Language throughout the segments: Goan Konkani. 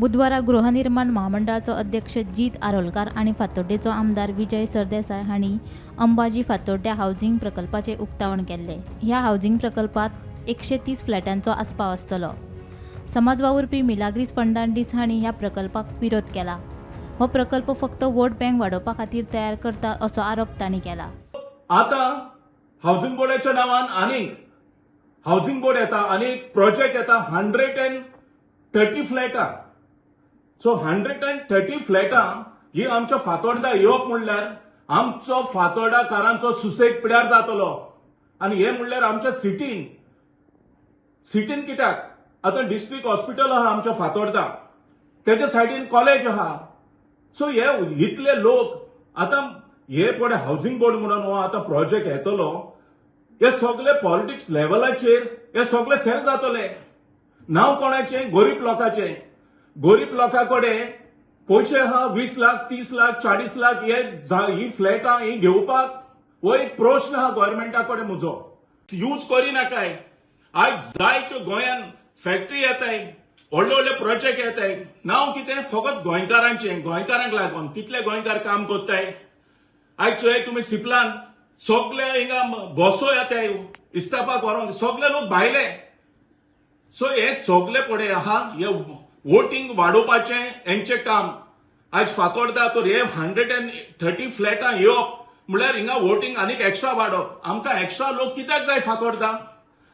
बुधवारा गृहनिर्माण महामंडळाचो अध्यक्ष जीत आरोलकार आनी फातोड्डेचो आमदार विजय सरदेसाय हांणी अंबाजी फातोड्ड्या हावजींग प्रकल्पाचें उक्तावण केल्लें. ह्या हावजींग प्रकल्पात 130 फ्लॅटांचो आस्पाव आसतलो. समाज वावुरपी मिलाग्रीस फर्नांडीस हांणी ह्या प्रकल्पाक विरोध केला. हो प्रकल्प फक्त वोट बँक वाडोवपा खातीर तयार करता, असो आरोप तांणी केला. आता हावसिंग बोर्डाच्या नावान आनीक हावसिंग बोर्ड येता आनी प्रोजेक्ट येता, 130 फ्लॅटां. सो 130 फ्लॅटां ही आमच्या फातोर्डा येवप म्हणल्यार आमचो फातोर्डाकारांचो सुसेग पिड्यार जातलो. आनी हे म्हणल्यार आमच्या सिटीन सिटीन कित्याक, आतां डिस्ट्रिक्ट हॉस्पिटल आहा आमच्या फातोर्डा, तेच्या सायडीन कॉलेज आहा. सो हे इतले लोक आतां हे पळय, हावसिंग बोर्ड म्हणून हो आतां प्रोजेक्ट येतलो, हे सगळे पॉलिटिक्स लेवलाचेर हे सगळे सेल जातले. नांव कोणाचें? गरीब लोकांचें. गरीब लोकां कडेन पयशे आहा, 20 लाख, 30 लाख, 40 लाख, हे ही फ्लॅटां ही घेवपाक? हो एक प्रश्न आहा गव्हर्मेंटा कडेन म्हजो. यूज करिनाकाय. आयज जायत्यो गोंयान फॅक्टरी येताय, व्हडले व्हडले प्रोजेक्ट येताय. नांव कितें? फकत गोंयकारांचें. गोंयकारांक लागून कितले गोंयकार काम करताय? आयज चोय तुमी, सिपलान सगळे हिंगा बसो येताय इस्तापाक व्हरोंक, सगळे लोक भायले. सो हे सगळे पळय आहा, हे वोटींग वाडोवपाचें हेंचें काम. आयज फातोर्डा तर हे 130 फ्लॅटां येवप म्हणल्यार हिंगा वोटींग आनीक एक्स्ट्रा वाडोवप. आमकां एक्स्ट्रा लोक कित्याक जाय फातोर्डा?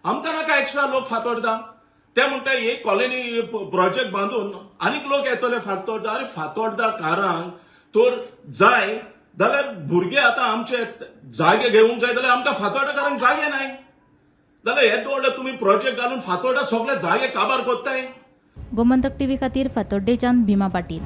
आमकां नाका एक्स्ट्रा लोक फातोर्डा. ते म्हणटा, हे कॉलनी प्रोजेक्ट बांदून आनीक लोक येतले फातोर्डा. अरे, फातोर्डाकारांक तर जाय जाल्यार भुरगे आतां आमचे जागे घेवंक जाय जाल्यार आमकां फातोर्डाकारांक जागे नाय. जाल्यार हे दवरले तुमी प्रोजेक्ट घालून फातोर्डा सगळे जागे काबार कोत्ताय. गोमंतक टीव्ही खातीर फातोड्डेच्यान भीमा पाटील.